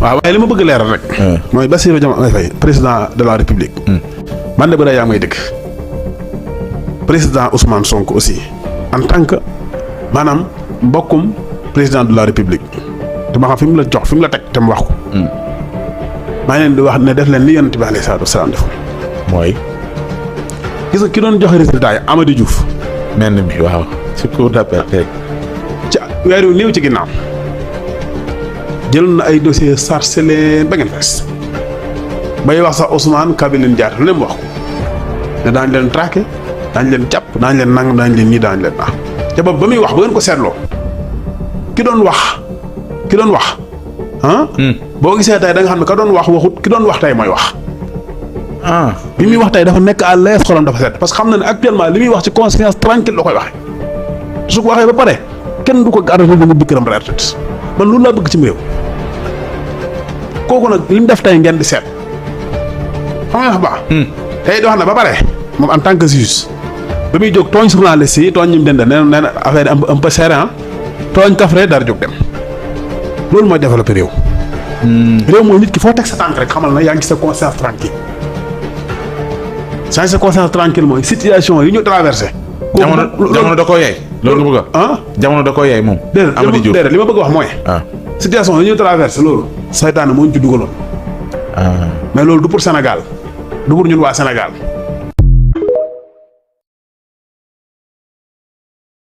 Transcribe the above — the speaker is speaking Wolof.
waaw waaye li ma bëgg leeral rek. mooy Bassirou Diomaye Faye président de la République. man de ba yaa may dëkk. président Ousmane Sonko aussi en tant que maanaam mbokkum président de la République te ma xam fi mu la jox fi mu la teg te mu wax ko. maa ngi leen di wax ne def leen li Yonent bi alayhi salaatu wa salaam defoon. mooy. gis nga ki doon joxe résultat yi Amady Diouf. mel ni mi waaw. ci cour d'appel teg. ca weer yu néew ci ginnaaw jël na ay dossiers sarcelé ba ngeen fees bay wax sax Ousmane Kabiline Diatta lu ne mu wax ko ne daañu leen traqué daañu leen jàpp daañu leen nang daañu leen nii daañu leen naa te boobu ba muy wax ba ngeen ko seetloo ki doon wax boo gisee tey da nga xam ne ka doon wax waxut ki doon wax tey mooy wax. bi muy wax tey dafa nekk à l'aise xolam dafa set parce que xam na ne actuellement li muy wax ci conscience tranquille la koy waxee su ko waxee ba pare kenn du ko arrêté ba mu bikkiram retraite man loolu laa bëgg ci réew kooku nag li mu def tey ngeen di seet xam nga baax tey wax na ba pare moom en tant que juge ba muy jóg tooñ journaliste yi tooñ ñu dend nee na affaire un peu serré tooñ kafre dara jóg dem loolu mooy développé réew mooy nit ki foo teg sa tànk rek xamal na yaa ngi sa conscience tranquille sa conscience tranquille mooy situation yi ñu traversé. jamono da koo yey. loolu nga bëgg a. jamono da koo yey moom. Amady Diouf déedéet li ma bëgg a wax mooy. situation yi ñu traversé loolu. saytaane moo ñu ci dugaloon. mais loolu du pour Sénégal du pour ñun waa Sénégal.